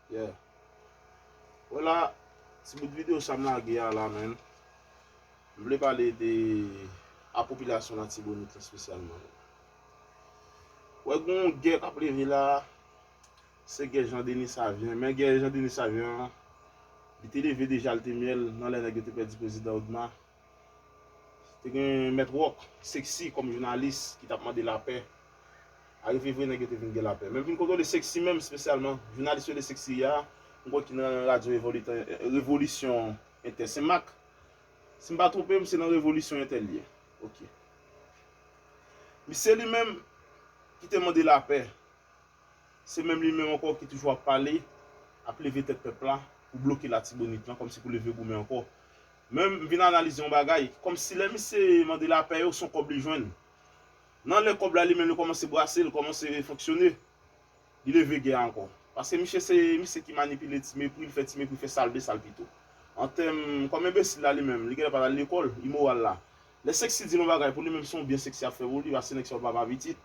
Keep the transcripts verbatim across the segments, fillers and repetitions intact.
Yeah. Wè la, ti bout videyo sa m lage a la, menm. M vle pale de a popilasyon Latibonit la espesyalman. Wè, gen yon gè k ap leve la, se gè Jean Denis Savien. Men gè Jean Denis Savien an, li te leve deja, li te myèl nan lè nèg yo te pèdi prezidan Odma. Te gen Mèt Wòk, Sexy kòm jounalis ki t ap mande lapè. Arive vre, nèg yo te vin gen lapè. Men vin kontwole Sexy menm espesyalman. Jounalis yo de Sexy a, m kwè ki nan radyo Revolit-, Revolisyon Entè Senmak. Si m pa twonpe m, se nan Revolisyon Entè l ye. Ok. Misye li menm ki te mande lapè, se menm li menm ankò ki toujou ap pale, ap leve tèt pèp la pou bloke Latibonit lan, kòmsi pou leve goumen ankò. Men m vin analize yon bagay, kòmsi lè misye mande lapè yo, se yon kòb li jwenn. Nan lè kòb la li menm li kòmanse brase, li kòmanse fonksyone, li leve gè a ankò. Paske misye se misye ki manipile Ti Mepri, li fè Ti Mepri fè sa l vle, sa l pito. An tèm, kòm enbesil la li menm, li genlè pa t al lekòl, imoral la. Lè Sexy di l yon bagay, pou li menm se yon byen Sexy ap fè pou li, paske nèg sa yo papa pitit.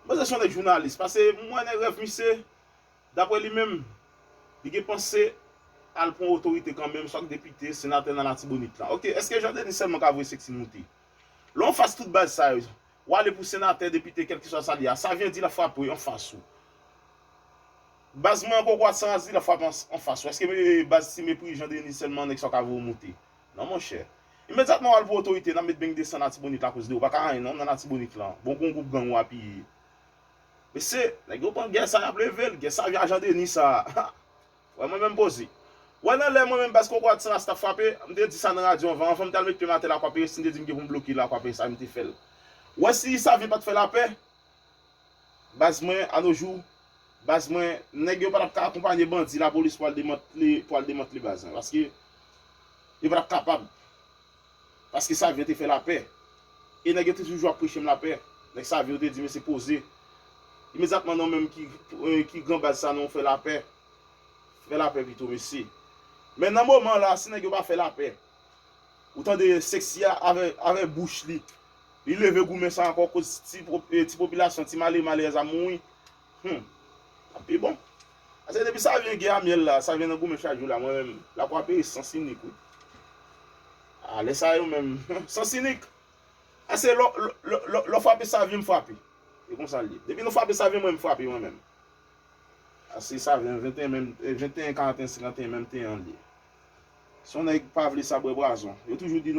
Mwen se yon nèg jounalis, paske m wè nan rèv misye, daprè li menm, li gen panse al pran otorite kanmenm, swa k depite, senatè nan Latibonit lan. Ok, èske Jean Denis sèlman ka voye Sexy moute? Lè w anfas tout baz sa yo, w ale pou senatè, depite, kèlkeswa sa l ye a, Savien di l ap frape w anfas ou. Baz mwen ankò Kwat San Raz di l ap frape an, anfas ou. Èske, eh, baz Ti Mepri Jean Denis sèlman nèg sa yo ka voye w moute? Non, monchè. Imedyatman w al pou otorite, n ap met beng desann Latibonit la akoz de ou. Pa ka anyen non nan Latibonit lan. Bon, gon gwoup gang ou apiye. Mesye, nèg yo pran gè sa y ap leve l, gè Savien a Jean Denis sa. Wè mwen menm poze. Wè nan lè mwen menm baz Kokorat San Ras t ap frape, m te di sa nan radyo anvan, anvan m t al met pye m atè Lakwa Peyes, m te di m gen pou m bloke Lakwa Peyes, sa m te fè l. Wè si Savien pa t fè lapè, baz mwen, anojou, baz mwen, nèg yo pa t ap ka akonpanye bandi lapolis pou al demantle, pou al demantle baz lan. Paske yo pa t ap kapab. Paske Savien te fè lapè. E nèg yo te toujou ap preche m lapè. Nèg Savien yo te di mesye poze. Imedyatman non menm ki, eh, ki gran baz sa non fè lapè. Fè lapè pito mesye. Men nan moman la, si nèg yo pa fè lapè, ou tande Sexy a avè, avè bouch li. Li leve goumen sa ankò koz ti, po- eh, ti popilasyon, ti malere malerèz ap mouri. Hmm. Ap pi bon. Ase depi Savien gen a myèl la, Savien nan goumen chak jou la, mwen menm, Lakwa Peyes, Sans Inik, wi. A, lè sa yo menm, Sans Inik. Ase lè, lè, lè, lè, lè w frape Savien, m frape. E konsa l ye. Depi nou frape Savien, mwen, m frape mwen menm. Ase Savien, venteyen menm, eh, venteyen, karanteyen, senkanteyen menm teyen an l ye. Si yon nèg pa vle sa, bwè pwazon. Yo toujou di nou